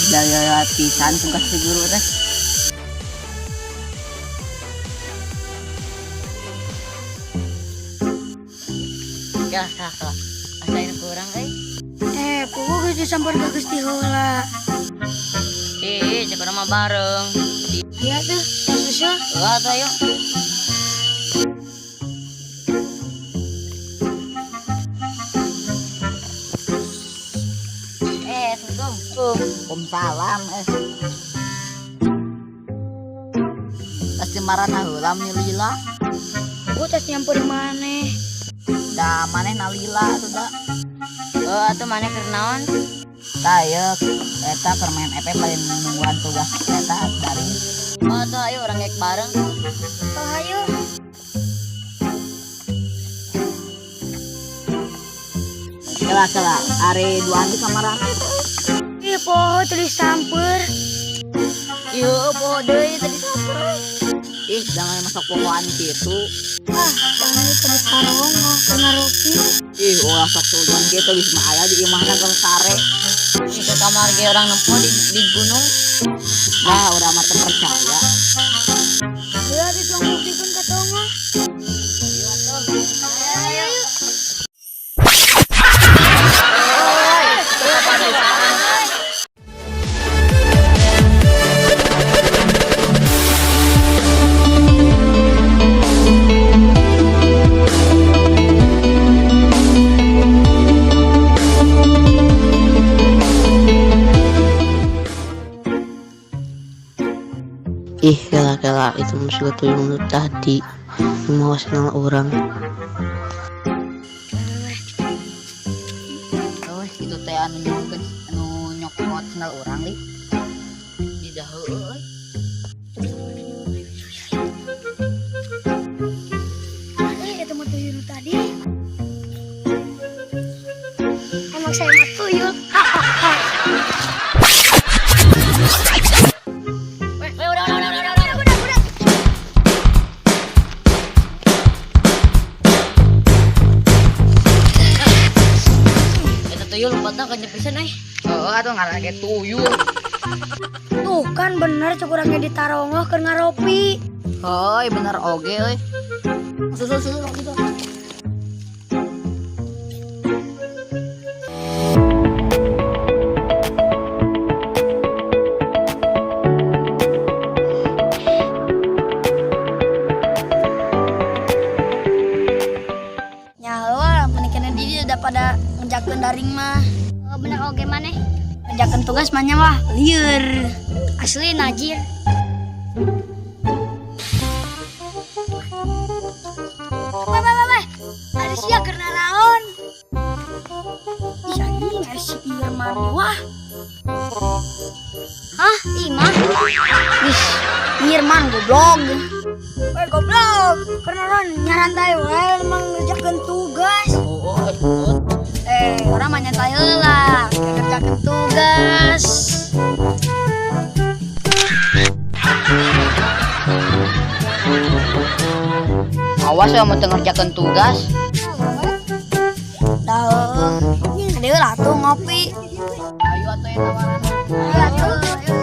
Ih, daya pisan tugas si guru teh. Ya, kah, kah. Asa ini kurang euy. Eh, puguh geus disamper ke geus ti heula. Ih, cek urang mah bareng. Iya tuh, tos susul. Wah, tuh ayo. Eh, Assalamualaikum. Waalaikumsalam eh. Pasti marana heula meni lila. Puguh tos nyamper maneh. Da maneh na lila atuh da. Oh, atuh maneh keur naon? Tah ieu eta keur main EP paling nungguan tugas eta dari. Oh, atuh ayo urang ngek bareng. Oh, ayo. Kela kela ari duaan di kamarana. Ih, poho teu disamper. Ieu poho deui tadi samper. Ih, jangan masuk pohoan kitu. Ah, jangan teu ditarongo keur ngaropi. Ih, ulah sok suudzon kitu geus mah aya di imahna keur sare. Ih, ke kamar ge urang nempo di gunung. Nah, urang mah teu percaya. Heula ditong buktikeun ka tongo. Ieu atuh. Ayo, ayo. Ih, kela-kela itu mah siga tuyul nu tadi nu mawa sendal urang. Euy, itu teh anu nyokot sendal urang li. Di dahu euy. Eh, itu mah tuyul tadi. Emang saya mah tuyul. Hahaha. Weh, udah udah udah udah udah. Udah, udah. Eta tuyul lompatna kenceng pisan euy. Heeh, atuh ngaran ge tuyul. Tuh kan bener cek urangnya ditarongoh keur ngaropi. Heuy, bener oge euy. Susul susul gitu. Nyawa mending kena di dia daripada ngerjakeun daring mah. Oh, bener oge maneh. Ngerjakeun tugas mah nya mah lieur. Asli najir. Wah, wah, wah, wah. Ada sia keur naraon. Ih, anjing, aya si Irman. Wah, Hah, imah? ih, Irman goblok. Weh, goblok. Keur naraon nyarantai we emang ngerjakeun tugas. Eh, urang mah nyantai heula, ngerjakeun tugas. Awas ya mun teu ngerjakeun tugas. Dah, ada lah tuh ngopi. Ayo atuh ya tawaran. Ayo atuh.